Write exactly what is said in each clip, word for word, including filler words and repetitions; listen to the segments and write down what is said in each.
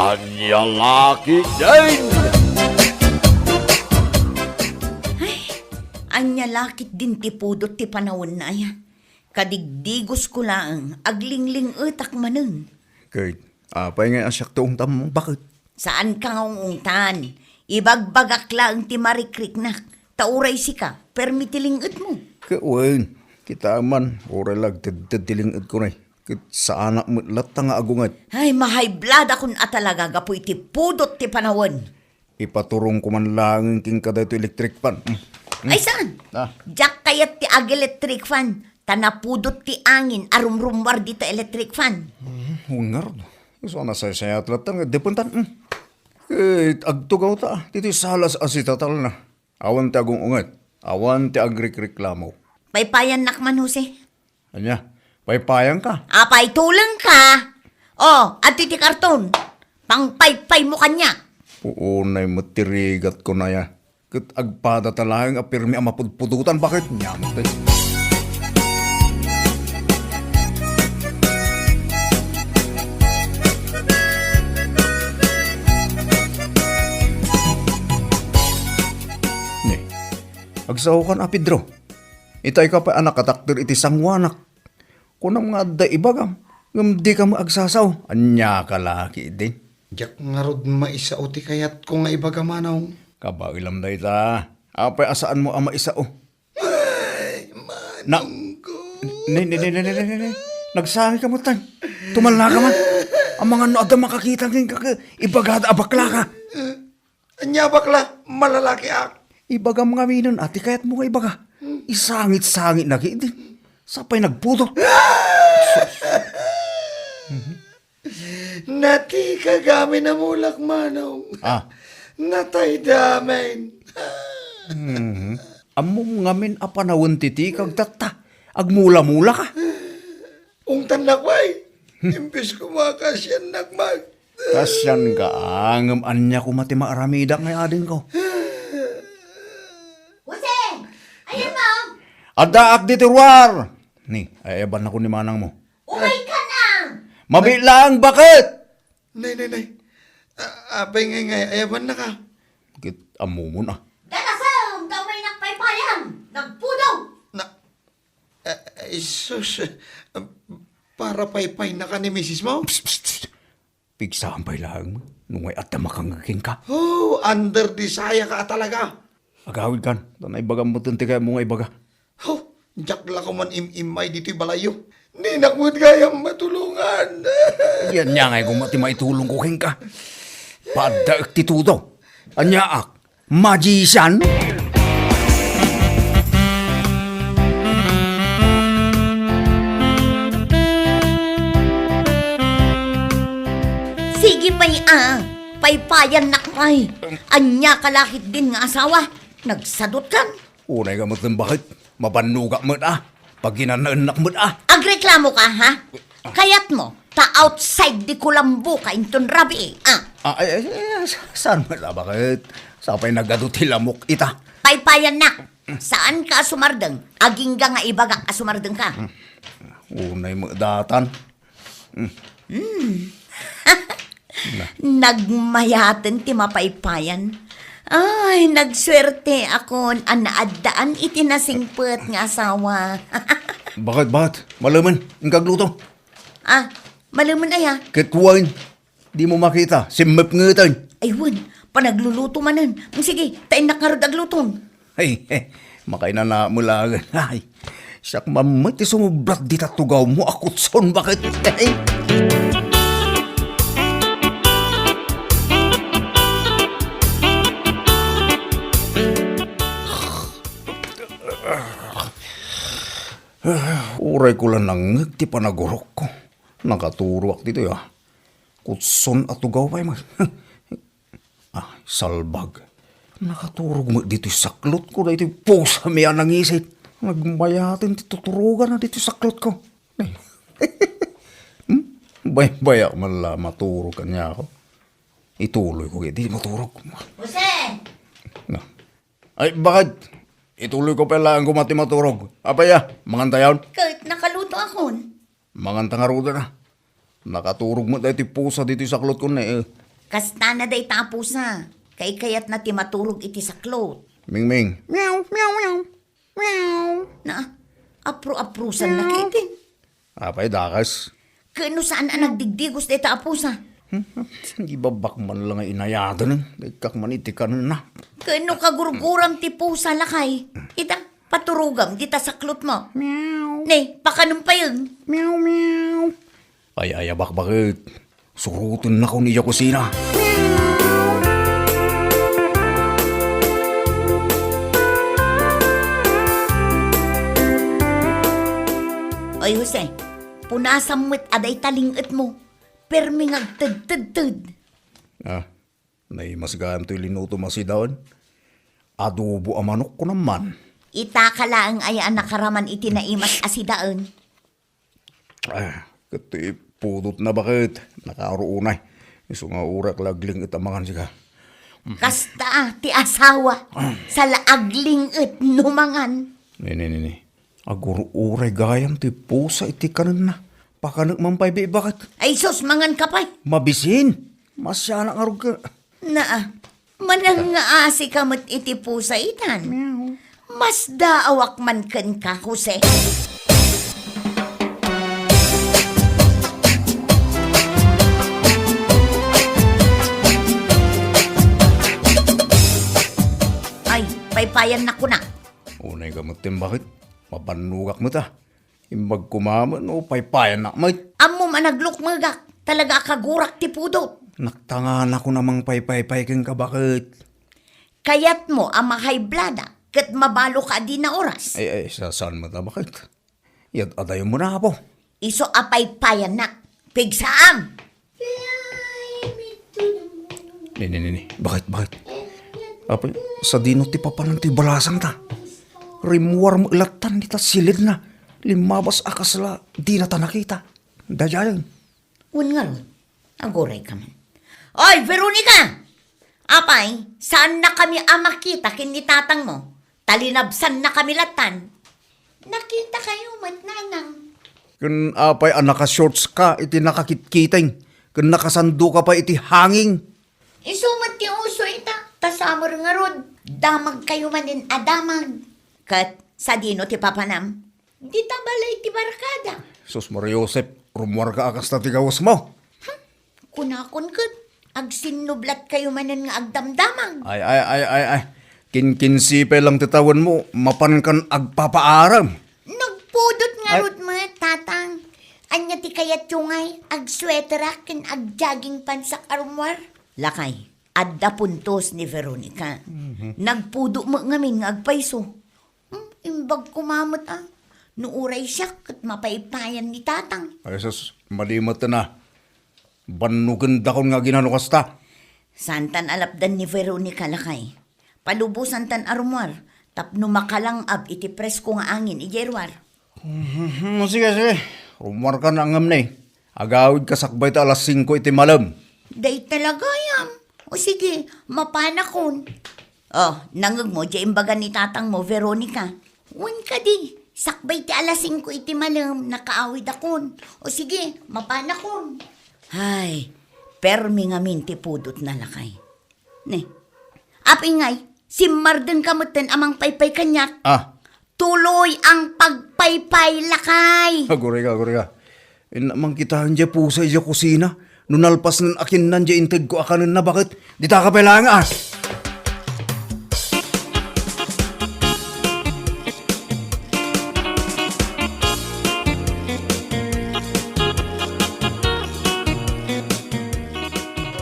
Ania la ketdin? Ay, ania la ketdin ti pudot ti panawen, aya? Kadigdigosko laeng, aglingling-etak manen. Ket apay ngay a siak ti ungtam, baket? Saanka nga ung-ungtan. Ibagbagak laeng ti marikriknak. Ta uray sika, permi ti ling-etmo. Ket wen, kitaem man, uray la agtedted ti ling-etko, nay. Ket saanak met latta nga agunget. Ay, mahaybladakon a talaga gapu iti pudot ti panawen. Ipaturongko man laeng kenka daytoy electric fan. Mm. Mm. Ay, saan? Ah. Diak kayat ti ag-electric fan. Ta napudot ti angin a rumrummuar ditoy electric fan. Mm, ngarud. Isu a nasaysayat latta nga depentan. Mm. Ket agtugawta, ditoy salas a sitatalna. Awan ti agung-unget. Awan ti agrikreklamo. Paypayannak man, Jose. Ania? Paypayanka? Apay, tulengka? O, adtoy ti karton. Pangpaypaymo kaniak. Puonay met ti rigatko, nay, a. Ket agpadata laeng a permi a mapudpudotan, baket? Nia met, eh. Ni, agsaokan a, Pedro. Itay ka pay a nakatakder iti sangoanak. Kunam nga adda ibagam, ngem dika met agsasao. Ania ka la ketdin? Diak ngarud maisao ti kayatko nga ibaga, Manong. Kabaelam dayta. Apay a saanmo a maisao? Ay, Na-, Manong ko. Ni, ni, ni. Nagsangika met, tan. Tumallaka man. Amangan no adda makakita kenka, ibagada a baklaka. Ania, bakla? Malalakiak. Ibagam ngaminen a ti kayatmo nga ibaga. Isangit-sangit na ketdi. Sapay nagpudot. Sus. Natikag amin a mulak, Manong. Ah. Natayda amin. Mhm. Ammom ngamin a panawen ti tikag tatta. Agmula-mula ka. Ungtannak pay. Imbes koma kasiannak met. Kasianka, ngem ania koma ti maaramidak nga adingko? Jose! Ayanmo? Addaak ditoy ruar! Ni, ay-ayabannakon ni manangmo. Umayka na! Mabiit laeng, baket! Nay, nay, nay. A-, apay ngay, ngay, ayabannaka? Ket ammomon a. Darasem ta umaynak paypayan! Nagpudot! Na, a-, ay, sus. Para paypaynaka ni misismo? Psst, psst, psst. Pigsam pay laeng no ngay adda makangngeg kenka. Oh, under the saya ka talaga. Agawidkan, ta naibagam met ti kayatmo nga ibaga. Oh, diak la koma im-immay ditoy balayyo. Dinak met gayam matulongan. Ania ngay koma ti maitulongko kenka. Paaddaek ti tudo. Aniaak, magician? Sige pay a, paypayannak pay. Ania ka la ketdin nga asawa? Nagsadutkan? Unay ka met, baket? Mabannogak met a. Paginanaennak met a. Agreklamo ka, ha? Kayatmo, ta outside the kulambo ka inton rabii, ah. Ah, ay, ay, ay, ay, sa-, saan met a, baket? Sapay nagadu ti lamok ita. Paypayannak. Saanka a sumardeng. Agingga nga ibagak a sumardengka. Unay met datan. Hmm. Nagmayaten ti mapaypayan. Ay, nagsuerteakon a naaddaan iti nasingpet nga asawa. Baket, baket. Malemen, inka agluto. Ah, malemen aya? Ket wen, dimo makita, simmepngeten. Ay, wen, panagluluto manen. Sige, ta innak ngarud agluton. Ay, eh, makainana met laeng. Ay, siak man met ti sumublat dita tugawmo a kutson, baket. Ay. Uray ko la nangngeg ti panagurokko. Nakaturoak ditoy, ah. Kutson a tugaw pay met. Ah, salbag. Nakaturog met ditoy saklotko daytoy pusami a nangisit. Nagmayaten ti tuturogana ditoy saklotko. Hmm? Baybayak man la maturog kaniako. Ituloyko ket di maturog. Jose! Na. Ay, baket? Ituloyko pay laeng koma ti maturog. Apay a, mangantayon? Ket nakalutoakon. Manganta ngaruden a. Nakaturog met daytoy pusa ditoy saklotko, ne, eh. Kastana dayta a pusa. Kaykayatna ti maturog iti saklot. Mingming. Meow, meow, meow. Meow. Na, apro-aprosanna Meow. Kaitin. Apay, dakas? Ken no saan a nagdigdigos dayta a pusa? Hmm, ibabak man lang nga inayatan, eh. Daykkak man iti kanenna. Ken no kagurguram ti pusa, lakay, ita, paturogam dita saklot mo. Meow. Ne, pakanem payen. Meow, meow. Ay, ay, abak, bakit? Surutennakon idiay kusina. Oy, Jose, punasam met a dayta ling-etmo. Permi nga agtedtedted. Ah, naimas gayam toy linutom a sidaen. Adobo a manok, kunam man. Itaka laeng aya a nakaraman iti naimas a sidaen. Ah, ket ti pudotna, baket, nakaruonay. Isu nga uray la agling-et a mangan sika. Kasta ti asawa, saan la agling-et no mangan. Ni, ni, ni, ni. Agur-uray gayam ti pusa iti kanenna. Pakanek man pay, bi, baket. Ay sus, mangan ka pay. Mabisin. Masianak nga rugka. Naa, manang nga asi ka met iti pusa itan. Meow. Masdaawak man kenka, Jose. Ay, paypayan na kuna. Unay ka met, Tim, bakit? Mabannogak met, ah. Imbag koma met no paypayanak met. Ammom a naglukmegak, talaga a kagurak ti pudot. Naktanganakon a mangpaypaypay kenka, baket. Kayatmo a mahayblada ket mabalo ka a dina oras. Ay, ay, sa-, saan met a, baket? Yad-adayo mo na, apo. Isu a paypayanak. Pigsaam! Ni, ni, ni, ni. Bakit, bakit? Apay, sadino ti papanan ti balasangta? Rimmuar mo ilattan dita silidna. Limmabas a kasla dinata nakita. Dayayen. Wen ngarud, aguray ka man. Oy, Veronica! Apay, saannakami a makita ken ni tatangmo? Ta linabsannakami lattan. Nakitakayo met, nanang. Ken apay a naka-shorts ka iti nakakitkiting, ken nakasando ka pay iti hanging? Isu met ti uso ita, ta summer ngarud, damagkayo manen a damag. Ket sadino ti papanam? Dita balay ti barkada. Sus, Maria Josep, rummuar ka a kasta ti gawesmo. Hmm, kunakon ket, agsinnublatkayo manen nga agdamdamag. Ay, ay, ay, ay, ay. Kinkinsipay lang ti tawenmo, mapankan agpapaaram. Nagpudot ngarud met, tatang. Ania ti kayatyo ngay? Agsweterak ken agjogging pantsak a rummuar? Lakay, adda puntos ni Veronica. Mhm. Nagpudot met ngamin nga agpayso. Hmm, imbag koma met, ah. No uray siak ket mapaypayan ni tatang. Ay, sus, madi met na. Bannogendakon nga aginan no kasta. Saantan a lapdan ni Veronica, lakay. Palubosantan a rummuar tapno makalang-ab iti presko nga angin idiay ruar. Mhm, sige, sige. Rummuarka na ngem ni. Agawidka sakbay ta alas singko iti malem. Dayta la gayam. O sige, mapanakon. Oh, nangegmo, diay imbaga ni tatangmo, Veronica. Wen kadi, sakbay ti alas singko iti malem, nakaawidakon. O sige, mapanakon. Hay, permi ngamin ti pudotna, lakay. Ne. Apay ngay, simmardengka metten a mangpaypay kaniak. Ah. Tuloy ang pagpaypay, lakay. Aguray ka, aguray ka. Inna, mangkitaen diay pusa idiay kusina. No nalpasnan a kinnan diay intedko a kanenna, baket? Dita ka pay laeng, ah.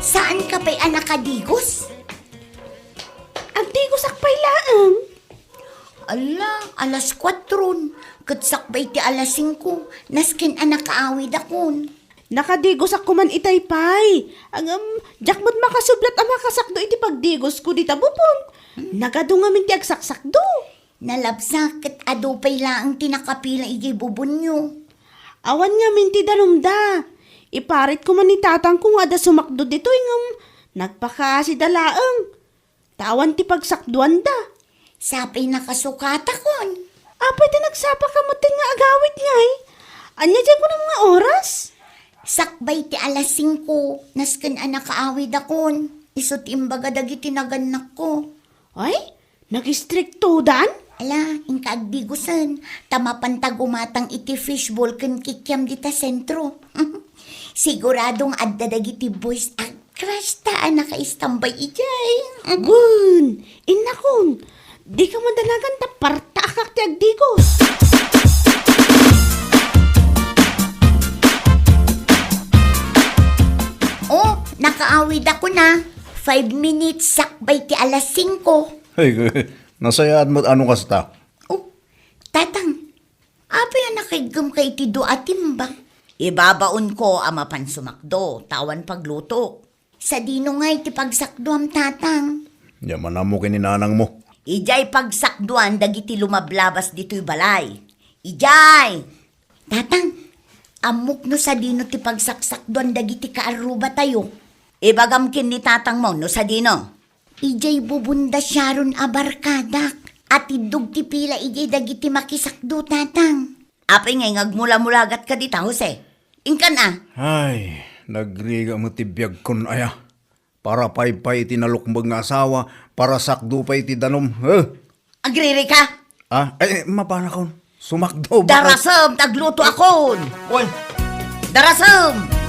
Saan ka pay a nakadigos? Agdigosak pay laeng. Ala, alas kuatron, ket sakbay ti alas singko, nasken a nakaawidakon. Nakadigosak koman itay pay. Ngem, diak met makasublat a makasakdo iti pagdigosko dita bubon. Nagadu ngamin ti agsaksakdo. Nalabsak ket adu pay laeng ti nakapila idiay bubonyo. Awan ngamin ti danumda. Iparit koman ni tatangko nga adda sumakdo ditoy ngem nagpakaasida laeng. Ta awan ti pagsakduanda. Sapay nakasukatakon. Apay ta nagsapaka metten nga agawid ngay? Ania diay kunam nga oras? Sakbay ti alas singko, nasken a nakaawidakon. Isu ti imbaga dagiti nagannakko. Ay, nagistriktodan? Ala, inka agdigosen, ta mapantag umatang iti fishball ken kikiam dita sentro. Siguradong adda dagiti boys a crush ta a nakaistambay idiay. Wen, innakon, dika madanagan ta partaakak ti agdigos. Oh, nakaawidakon. Five minutes sakbay ti alas singko. Ay, nasayaat met a no kasta. Oh, tatang, apay a nakaiggem ka iti dua a timba? Ibabaonko a mapan sumakdo, ta awan pagluto. Sadino ngay ti pagsakduam, tatang? Diak man ammo ken ni nanangmo. Idiay pagsakduan dagiti lumablabas ditoy balay. Idiay! Tatang, ammok no sadino ti pagsaksakduan dagiti kaarrubatayo. Ibagam ken ni tatangmo no sadino. Idiay bubunda Sharon a barkadak. Atiddog ti pila idiay dagiti makisakdo, tatang. Apay ngay nga agmulamulagat ka dita, Jose? Inkan a? Ay, nagrigat met ti biagkon aya. Para paypay iti nalukmeg nga asawa, para sakdo pay iti danum. Eh? Agriri ka? Ah, eh, mapanakon. Sumakdo ba? Darasem, tagluto akon. Oy. Darasem!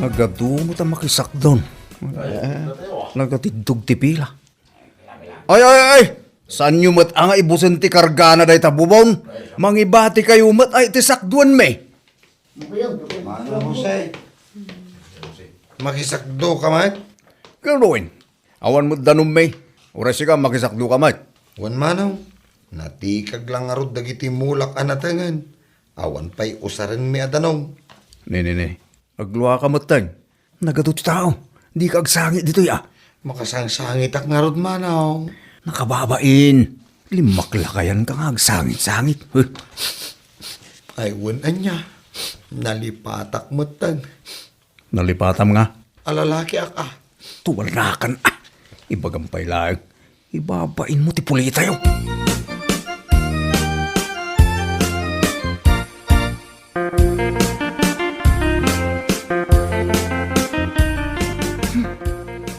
Nagadu met a makisakdon. Eh, nagatiddog ti pila. Ay, ay, ay! Saanyo met a nga ibusen ti kargana dayta bubon? Mangibati kayo met ay ti sakduanmi. Mano, Jose? Makisakdo ka met? Ganoin? Awan met danummi. Uray sika, makisakdo ka met. Wen, mano. Natikag lang ngarud dagiti mulak a natengen. Awan pay usarenmi a danum. Ne, ne, ne. Agluaka metten. Nagadu ti tao. Dika agsangit ditoy a. Makasangsangitak ngarud, mano. Nakababain. Limmaklakayanka nga agsangit-sangit. Huh. Ay, wen ania. Nalipatak metten. Nalipatam nga? A lalakiak a. Tuwanakan a. Ibagam pay laeng. Ibabainmo ti pulitayo.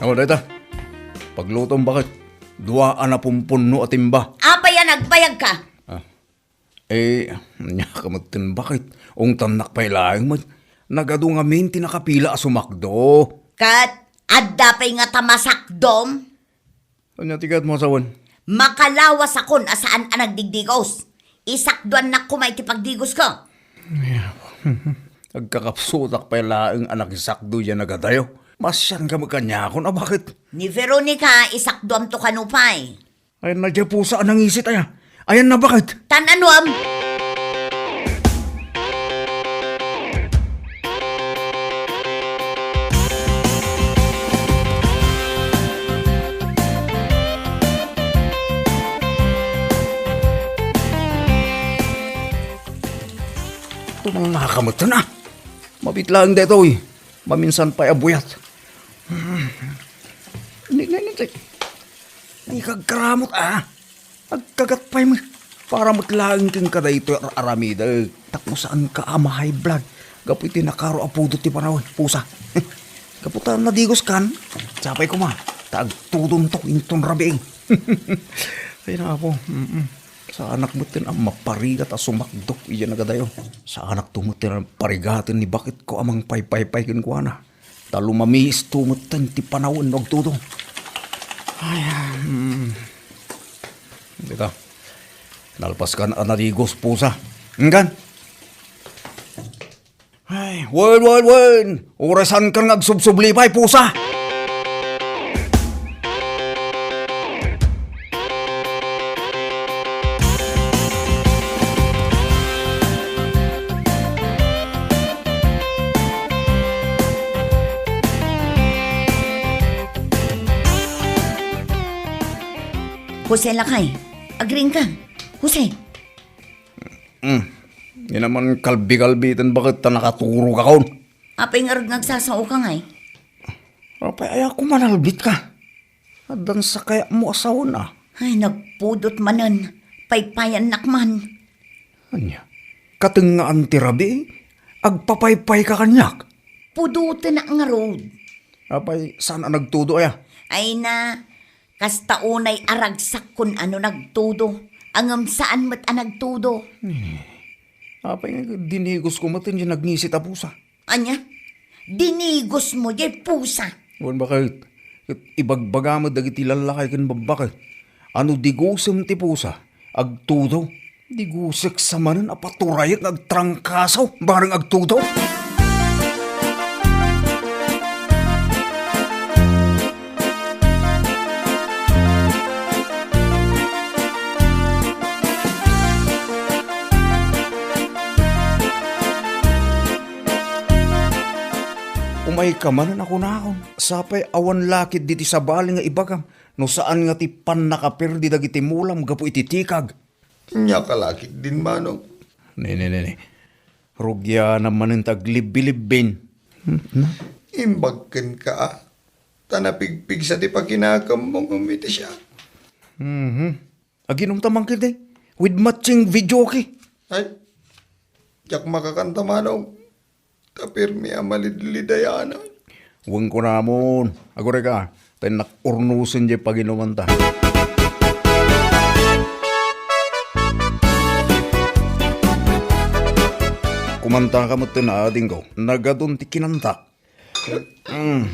Awan dayta. Paglutom, baket. Dua a napumpunno a timba. Apay a nagbayag ka? Ah. Eh, ania ka metten, baket? Ungtannak pay laeng met. Nagadu ngamin ti nakapila a sumakdo. Ket adda pay ngata masakdom? Ania ti kayatmo a sawen? Makalawasakon a saan a nagdigdigos. Isakduannak koma iti pagdigosko. Ay, apo. Agkakapsutak pay laeng a nakisakdo diay nagadayo. Masianka met kaniakon a baket? Ni Veronica, isakduamto kano pay. Ayanna diay pusa a nangisit aya. Ayanna baket? Tan-anuam? Tumalnaka metten a. Mabiit laeng daytoy. Maminsan pay a buyat. Ni, ni, ni, ni. Dika agkaramut a. Agkagat pay met. Para met laeng kenka daytoy ar-aramidek. Tapno saanka a ma-high blood. Gapu iti nakaro a pudot ti panawen. Pusa. Gapu ta nadigoskan. Siak pay koma. Ta agtudonto inton rabiin. Ay, napo. Mm-mm. Saanak metten a maparigat a sumakdo idiay nagadayo. Saanakto metten a parigaten ni baketko a mangpaypaypay kenkuana. Ta lumamiisto metten ti panawen no agtudong. Ay, ah, mm. Dita. Nalpaskan a nadigos, pusa. Engkan? Ay, wen, wen, wen! Uray saankan nga agsubsubli pay, pusa! Jose, lakay. Agriingka. Jose. Hmm. Di naman kalbi-kalbi iti baket ta nakaturogakon. Apay ngarud nga agsasaoka ngay? Apay, aya koma nalbitka? Addan sa kayatmo a sawen a? Ay, nagpudot manen. Paypayannak man. Ania? Katengngaan ti rabii? Agpapaypayka kaniak? Pudotenak ngarud. Apay, saan a nagtudo aya? Ay na, kasta unay a ragsak kun ano nagtudo. Ngem saan met a nagtudo. Eh, apay nga dinigosko met ti nagngisit a pusa? Ania? Dinigosmo diay pusa? Wen, baket. Ket ibagbaga met dagiti lallakay ken babbakek a no digosem ti pusa, agtudo. Digosek sa manen a paturayek nga agtrangkaso bareng agtudo. Umayka manen a kunakon, sapay awan la ketdi ti sabali nga ibagam, no saan nga ti pannakaperdi dagiti mulam gapu iti tikag. Ania ka la ketdin, Manong? Ne, ne, ne, ne. Rugianam manen ti aglibbilibbin. Hmm, na? Imbag kenka, a. Ta napigpigsa ti pakinakemmo ngem iti siak. Mhm. Aginumta man ketdi? With matching videoke. Ay, diak makakanta, Manong. Tapirmi a malidlidayanan. Wen kunamon, agurayka, ta innak urnosen diay paginumanta. Kumantaka metten, adingko. Nagadun ti kinantak. Mm.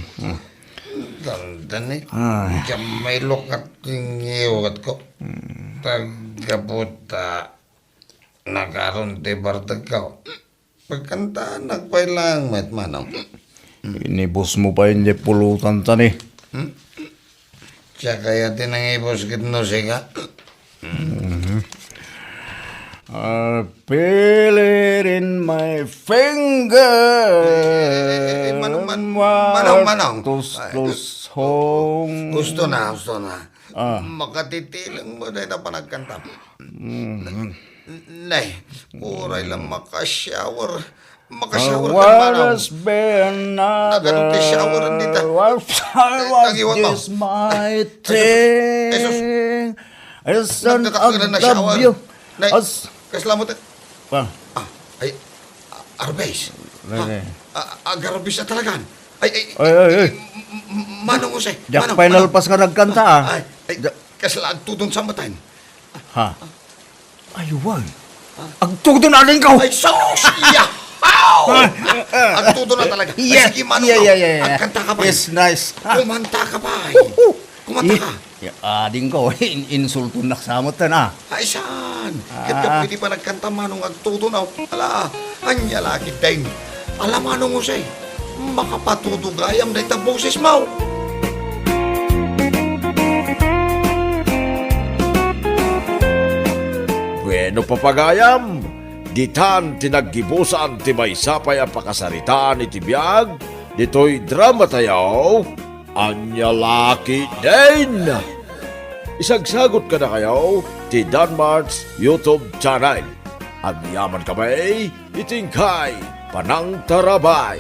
Dandani. Ay. Diak mailok ti ngiwatko. Taggaputa. Nagaron ti bartegko. Pagkantaannak pay laeng met, Manong. Inibusmo pay diay pulotanta ni. Hmm? Siak aya ti nangibus ket no sika? Mhm. I feel it in my finger. Eh, eh, eh, Manong, Man-, Manong, Manong. Tustos hong. Husto na, husto na. Ah. Makatitileng mo dayta panagkantam. Mhm. Nay, uray lang maka-shower. Maka-shower ka, Manong. Nagadu ti shower dita. Ay, nagiwat mo. Ay, Jesus. Ay, Jesus. Nagkakakita na shower. Nay, kasla mo ta-, ah, ay, a-, arbes. Ha? A-, agarbes a talagan. Ay, ay, ay, ay, ay. M-, m-, Manong Jose, diak pay nalpas nga nagkanta, ah. Ay, ay, kasla agtudon sa matan. Ha? Ay, wan. Agtudon, adingko. Ay, sus! Yahaw! Agtudon na talaga. Ay, sige, Manong, yeah, yeah, yeah, yeah. Agkanta ka pa. Yes, nice. Kumanta ka pa. Kumanta ka. Ya, adingko, in-, insultonnak sa matan, ah. Ay, saan? Ket pwede pa nagkanta, Manong, agtudon, ah. Ala, ania la ketdin. Ala, Manong Jose, makapatudo gayam dayta boses mo. Bueno, papagayam, ditan ti naggibusan ti maysa pay a pakasaritaan iti biag ditoy drama tayo. Ania la ketdin? Isagsagot kadakayo ti Danmart's YouTube channel. Agyaman kami iti inkay panangtarabay.